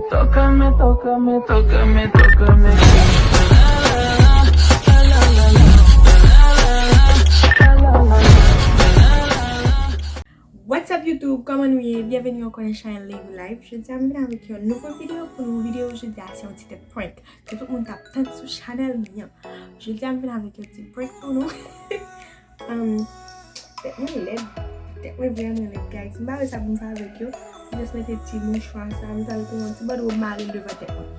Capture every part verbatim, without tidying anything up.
Tócame, tócame, tócame, tócame. What's up YouTube? Kòman nou ye? Byenveni ankò nan chanèl Lady Life. Jodi a m vin avèk yon nouvo videyo. Pou nou videyo jodi a se yon ti tèt prank ke tout moun t ap tann sou chanèl mwen an. Jodi a m vin avèk yon ti prank pou nou. Um, tèt mwen lèd. Tèt mwen vrèman lèd, guys. M pa wè sa pou m fè avèk yo. M just mete ti mouchwa sa, m t al pran yon ti bandewo m mare l devan tèt mwen.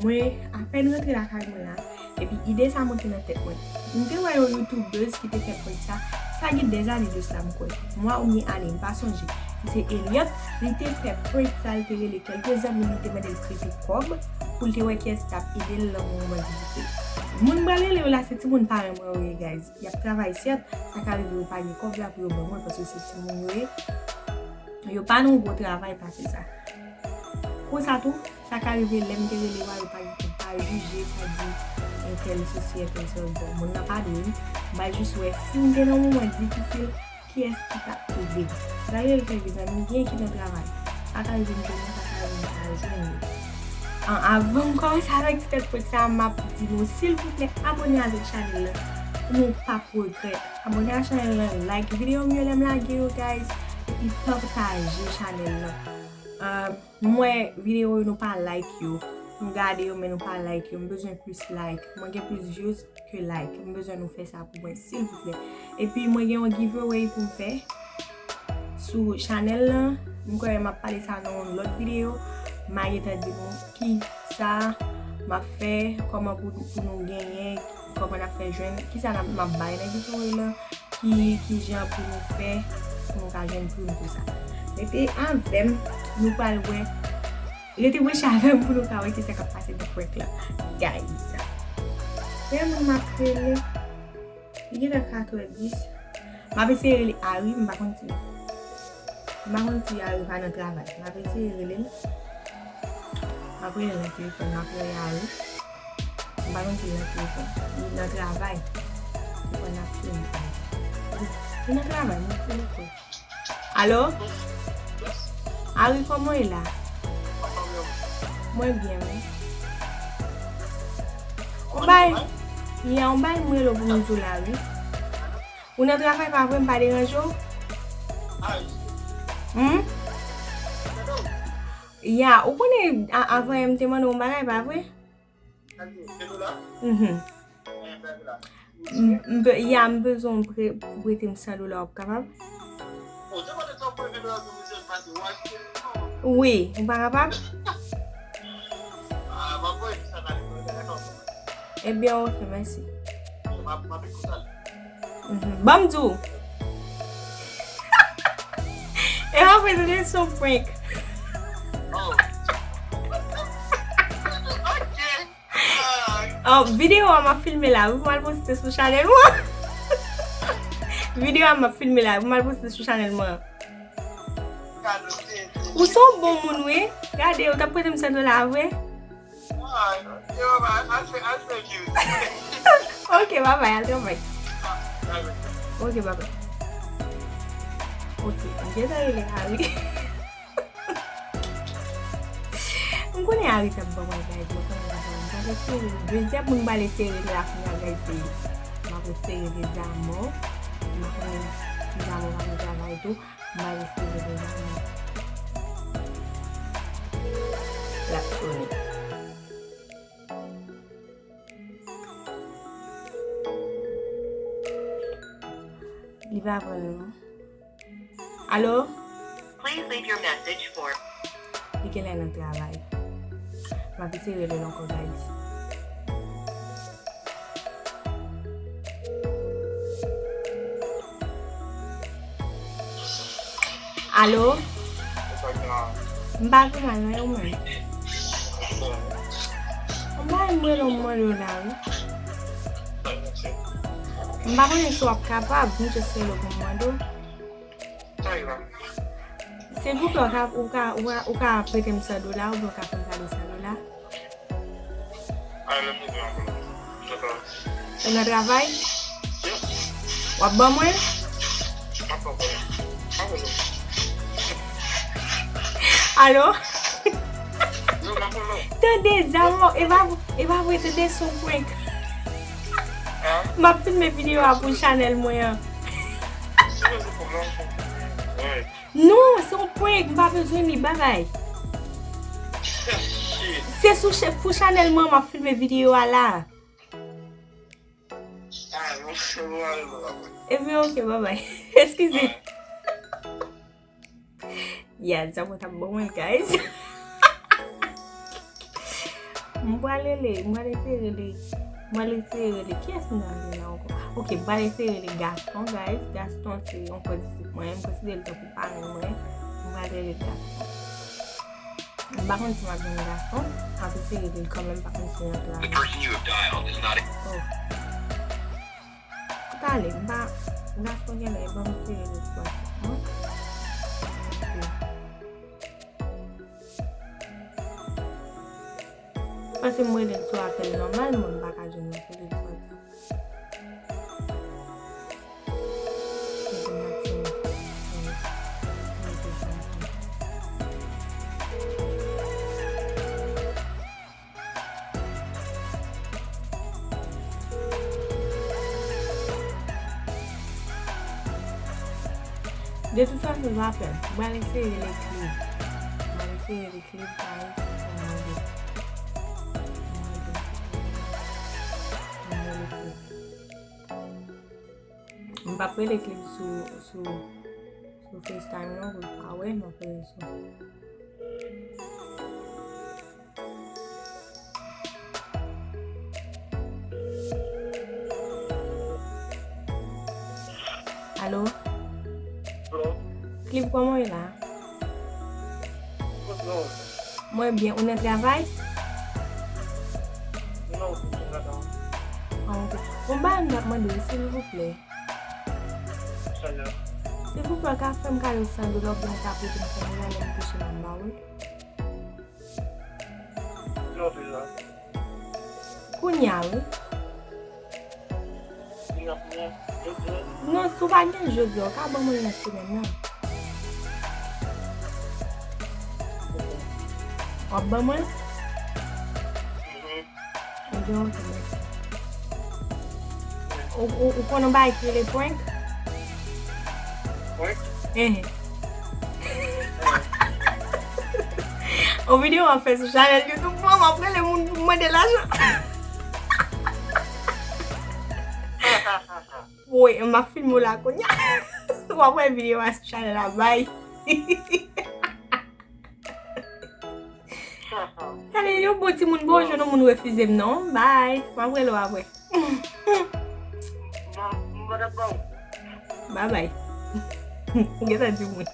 Mwen apèn rantre lakay mwen la, epi ide sa monte nan tèt mwen. M te wè yon youtubèz ki te fè prank sa, sa gen dèzane de sa m kwè. Mwa oubyen ane, m pa sonje. Li se Elliot, li te fè prank sa, li te rele kèlke zanmi li, te mande l prete kòb pou l te wè kiyès ki t ap ede l nan yon moman difisil. Moun m pral rele yo la se timoun paran mwen yo ye, guys. Y ap travay sèt, sa ka rive yo pa gen kòb la pou yo ban mwen paske se timoun yo ye. Yo pa nan yon gwo travay pase sa. Konsa tou, sa ka rive lè m te rele yo a, yo pa gen kòb, pa jije, pa di entèl sesi, entèl sa. Bon, moun nan pa dwe m. M bay jis wè si m te nan yon moman difisil, kiyès ki t ap ede m. Dayè l te vin nan, m gen ki nan travay. Sa ka rive m jwenn yo, sa ka rive m pa jwenn yo. An, avan m kòmanse avèk ti tèt prank sa, m ap di nou, silvouplè, abòne avèk chanèl la pou nou p ap regrèt. Abòne ak chanèl la, like videyo m yo lè m lage yo, guys, epi pataje chanèl la. Ah, m wè videyo yo nou pa like yo. M gade yo, men nou pa like yo. M bezwen plis like. Mwen gen plis views ke like. M bezwen nou fè sa pou mwen, silvouplè. Epi mwen gen yon giveaway pou m fè sou chanèl lan. M kwè m ap pale sa nan yon lòt videyo. M a gentan di nou ki sa m ap fè, kòman pou, pou nou genyen, kòman n ap fè jwenn, ki sa n ap, m ap bay nan giveaway lan, ki, ki jan pou nou fè, pou nou ka jwenn prim tou sa. Rete avè m, nou pral wè. Rete branche avè m pou nou ka wè kisa k ap pase nan prank lan, guys. Premye moun m ap rele, li gentan katrè dis. M ap eseye rele Ari, m pa konn si, m pa konn si Ari pa nan travay. M ap eseye rele l. M ap rele l nan telefòn, m ap rele Ari. M pa konn si l nan telefòn. Li nan travay. Telefòn ap sone. Li nan travay, m ap rele l. Alo? Ari, kòman w ye la? Mwen byen, wi. Ou bay, ya, ou bay mwen lo pou m di w la, wi. Ou nan travay pa vre, m pa deranje w? Hmm? Ya, ou konnen a-, avan yè m te mande w yon bagay, pa vre? Mhm. M, m be-, ya, m bezwen w pre-, prete m san dola, w ap kapab? Wi, ou pa kapab? Ebyen, ok, mèsi. Mhm. Ban m di w. E pa vre, se te yon prank. Oh, videyo a m ap filme la, wi, pou m al poste sou chanèl mwen. Videyo a m ap filme la, wi, pou m al poste sou chanèl mwen. Ou se yon bon moun, wi. Gade, ou t ap prete m san dola, vre? Ok, bye bye, al travay. Ok, bye bye. Ok, m gentan rele Ari. M konnen Ari t ap ban mwen, guys, mwen konnen l ap ban mwen. Dezyèm moun m pral eseye rele la kounye a, guys, se, m ap eseye rele Zamò. M pa konnen si Zamò pa nan travay tou. M pral eseye rele Zamò. L ap sone. Li pa pran non. Alo? Please leave your message for. Li genlè nan travay. M ap eseye rele l ankò, guys. Alo? M pa gen mal non, e ou menm? M pa gen mal, m mande w la, wi. M pa konnen si w ap kapab, m just rele w pou m mande w. Silvouplè, ou ka, ou ka, ou ka, ou ka prete m san dola, oubyen ou ka fè m kado san dola? Ou nan travay? W ap ban mwen? Alo? Tande, Zamo, e pa, e pa vre, tande, se yon prank. M ap filme videyo a pou chanèl mwen an. Non, se yon prank, m pa bezwen li, babay. Se sou cha-, pou chanèl mwen, m ap filme videyo a la. Ebyen, ok, babay. Eskize. Ya, Zamo t ap ban mwen l, guys. M pral rele, m pral eseye rele, m pral eseye rele. Kiyès m pral rele la ankò? Ok, m pral eseye rele Gaston, guys. Gaston se yon kòdisip mwen, m konsidere l tankou parenn mwen. M pral rele Gaston. M pa konn si m ap jwenn Gaston, m ap eseye rele l kanmenm, m pa konn si l nan travay. Oh. Talè, m pa, Gaston genlè ban m sere lòt bò. Paske m rele l sou apèl nòmal, mwen m pa ka jwenn nan sou lòt bò. De tout fason, m pa pè. M pral eseye rele Clive. M pral eseye rele Clive, guys, pou m rele. M p ap rele Clive sou, sou, sou FaceTime non, pou l pa wè, m ap rele l sou. Alo? Alo? Clive, kòman w ye la? Mwen byen, ou nan travay? Non, mwen pa nan travay. Ah, ok. Bon, bagay m t ap mande w, silvouplè. Silvouplè, w ka fè m kado san dola oubyen w ka prete m san dola, lè m touche m ap ba w l. Jodi a. Kounye a, wi. Kounye a, kounye a, jodi a. Non, si w pa gen jodi a, w ka ban mwen l nan semèn nan. W ap ban mwen l? Mhm. Ebyen, ok, mèsi. Ou, ou, ou konn yon bagay ki rele prank? Prank? Ehe. Yon videyo m ap fè sou chanèl YouTube mwen, m ap rele moun pou m mande lajan. Woy, m ap filme w la kounye a. W ap wè videyo a sou chanèl la, bay. Gade, yon bon timoun, bon, jwenn yon moun refize m non. Bay. M ap rele w apre. Babay. Ou gentan di mwen.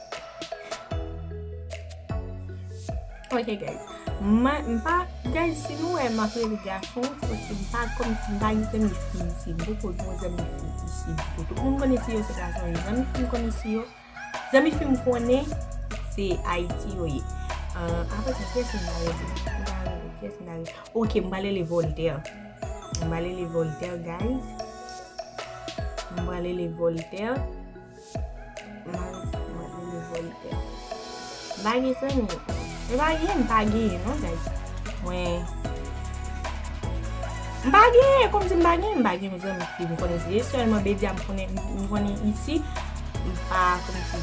Ok, guys. M pa, guys, si nou wè m ap rele gason, se paske m pa, kòm si m pa gen zanmi fi isi. M poko gen zanmi fi isi ditou. Tout moun konnen si yo se gason yo. Zanmi fi m konnen si yo. Zanmi fi m konnen se Ayiti yo ye. Ah, apre sa, kiyès m ta rele? M ta rele, kiyès m ta rele? Ok, m pral rele Voltaire. M pral rele Voltaire, guys. M pral rele Voltaire. M pral, m pral rele Voltaire. M pa gen zanmi. M pa gen, m pa gen, non, guys. Mwen, m pa gen, kòmsi m pa gen, m pa gen zanmi fi, m konnen se sèlman Bedia m konnen, m konnen isi, m pa kòmsi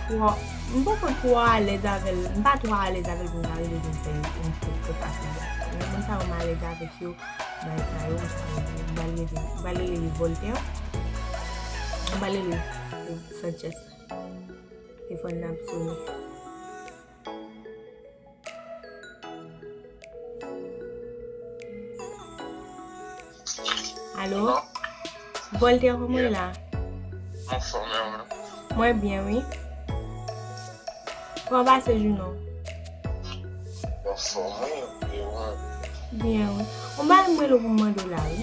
twò, m poko twò alèz avè l, m pa twò alèz avè l pou m ta rele pou m fè yon prank fasil. Men moun sa yo m alèz avèk yo, bagay sa yo, m pa rele, m pa rele, m pa rele Voltaire, m pa rele Sanchez. Telefòn nan ap sonnen. Alo? Voltaire, kòman w ye la? Anfòm, e ou menm? Mwen byen, wi. Kòman w pase jounen w? Anfòm, wi. E ou menm? Byen, wi. Yon bagay m rele w pou m mande w la, wi.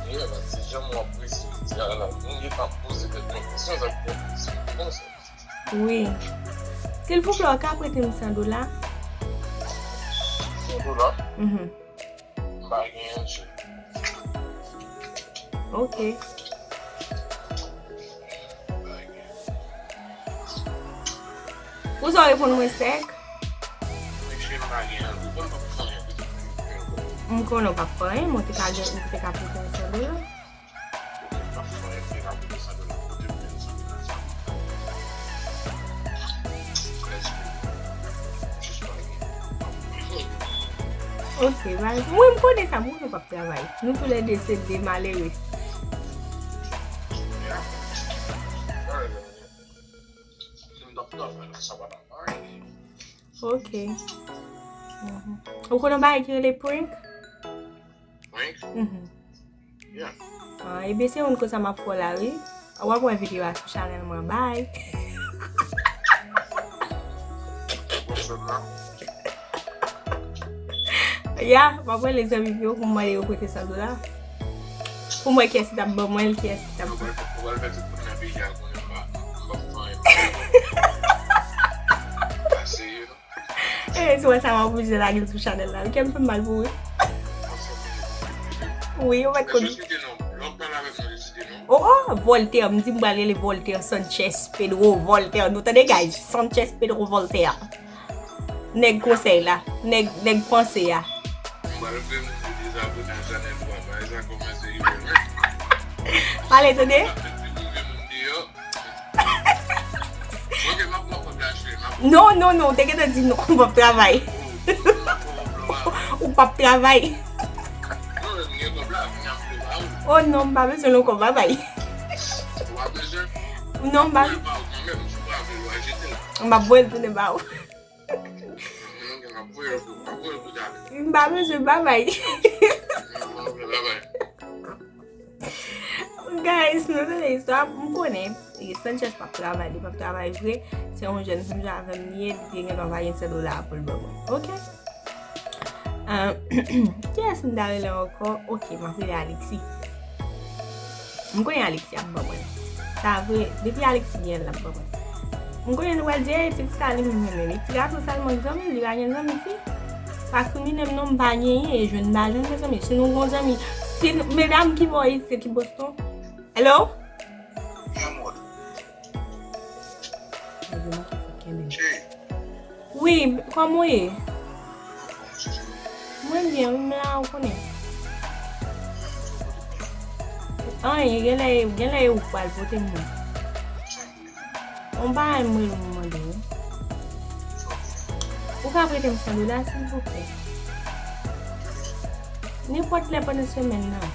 Wi, la, se jan m apresye li di a la. Moun gentan poze tèt mwen kesyon, sa k fè m poze konsa. Wi. Silvouplè, w ka prete m san dola? San dola? Mhm. M pa gen yon djòb. Ok. Ou sa w reponn mwen sèk? Mesye, m M konnen w p ap fè anyen, men w te ka gen, ou te ka pote yon san dola. M p ap fè anyen, m te ka pote san dola. Kote m jwenn san dola sa? Prèske. Jis pa gen. Ok, bye. Mwen, m konnen sa, m konnen w p ap travay. Nou toulède se de malere. Yeah. Alright, si m t ap travay la, sa pa t ap anyen. Ok. Mhm. Ou konnen yon bagay ki rele prank? Prank? Mhm. Yeah. Ah, ebyen se youn konsa m ap fè w la, wi. W ap wè videyo a sou chanèl mwen. Bye. Bon, sèm la. Ya, m ap rele zanmi m yo pou m mande yo prete san dola. Pou m wè kiyès ki t ap ban mwen l, kiyès ki t ap. Ou pral, ou pral fè tout moun nan peyi a konnen m pa, m p ap fè anyen. Pa serye, non. E, si w wè sa, m ap oblije lage l sou chanèl la. Wi, kè m fè m mal pou ou. Wi, ou mèt konn. Site non. Lè w ap pale avè m, non, site non. Oh, oh, Voltaire. M di m pral rele Voltaire Sanchez Pedro Voltaire. Nou tande, guys? Sanchez Pedro Voltaire. Nèg konsèy la. Nèg, nèg panse a. M pral fè moun yo dezabone a chanèl ou a. Bagay sa kòmanse rive, men. Pale, tande. Ap met pi move moun deyò. Ok, m ap pran kòb la, cheri, m ap. Non, non, non, w te gentan di non, m p ap travay. Ou p ap travay. Non, men m gen kòb la, kounye a m vle ba ou. Oh non, m pa bezwen non kòb, babay. Ou pa bezwen? Non, m pa. Mwen ba ou kanmenm, si w pa vle, w a jete l. M ap voye l tounen ba ou. Ok, m ap voye l pou, m ap voye l pou talè. M pa bezwen, babay. Non, non, ok, babay. Guys, nou tande istwa, m konnen, e, Sanchez p ap travay, li p ap travay vre. Se yon jèn fanm jan avè m li ye, li te gen dwa pa gen san dola pou l ban mwen. Ok? Ah, kiyès m ta rele ankò? Ok, m ap rele Alexis. M konnen Alexis ap ban mwen. Sa vre, depi Alexis gen l, l ap ban mwen. M konnen nou pral di, "Ey, ti fi sa li menm renmen." Li ti gason sèlman k zanmi l, li pa gen zanmi fi. Pa krimine m non, m pa genyen, e jwenn m pa jwenn, mezanmi. Si nou gon zanmi, si n-, medam ki bò isit, ki Boston. Hello? Wi, kòman w ye? Mwen byen, wi, m la, ou konnen. Anyen, genlè, genlè e ou k pral pote m mwen. Yon bagay mwen mande w. Ou ka prete m san dola, silvouplè? Nenpòt lè pandan semèn nan.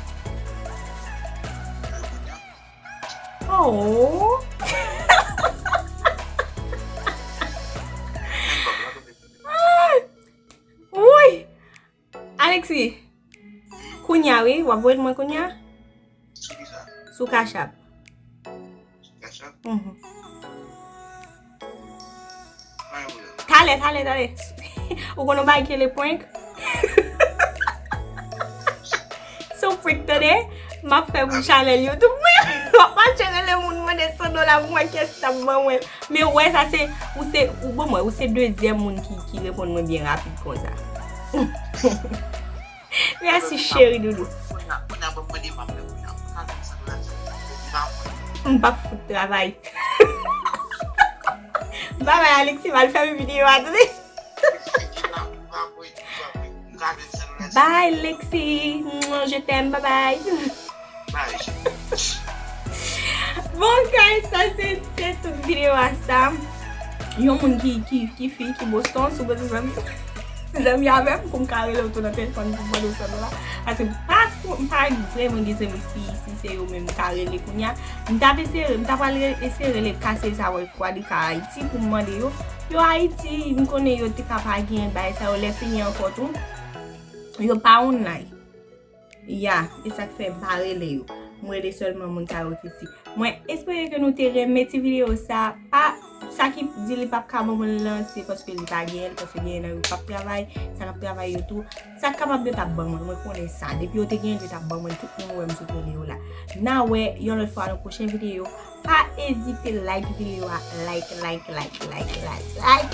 Oh! Woy! Alexis, kounya wi, w ap voye l mwen kounya? Sou ki sa? Sou Cash App. Sou Cash App? Mhm. Pa gen pwoblèm. Talè, talè, talè. Ou konn yon bagay ki rele prank? Se yon prank, tande. M ap fè pou chanèl YouTube mwen. M ap mache rele moun mande san dola pou mwen, kiyès ki t ap ban mwen. Men ou wè sa se, ou se, ou bon mwen, ou se dezyèm moun ki, ki reponn mwen byen rapid konsa. Mèsi cheri doudou. M p ap fout travay. Babay Alexis, m al fèmen videyo a tande. Bye Lexi, je t'aime, babay. Bon guys, sa se te tout videyo a sa. Yon moun ki, ki, ki fi, ki Boston, si w bezwen zanmi, zanmi avè m pou m ka rele w tou nan telefòn pou m mande w san dola. Paske m pa, m pa vrèman gen zanmi fi isi, se yo menm m ka rele kounya. M t ap eseye, m ta pral re-, eseye rele Kasey sa wè Kwadrika Ayiti pou m mande yo. Yo Ayiti, m konnen yo te ka pa gen bagay sa yo lè fini ankò tou. Yo pa online. Ya, e sa k fè m pa rele yo. M rele sèlman moun sa yo ki si. Mwen espere ke nou te renmen ti videyo sa. Pa, sa ki di li p ap ka ban mwen l lan, se paske li pa genyen l, paske genyen nan yo p ap travay, sa k ap travay yo tou. Sa k kapab yo t ap ban mwen, mwen konnen sa. Depi yo te genyen l, yo t ap ban mwen tout moun ou wè m sot rele yo la. N a wè yon lòt fwa nan pwochen videyo. Pa ezite like videyo a, like, like, like, like, like, like.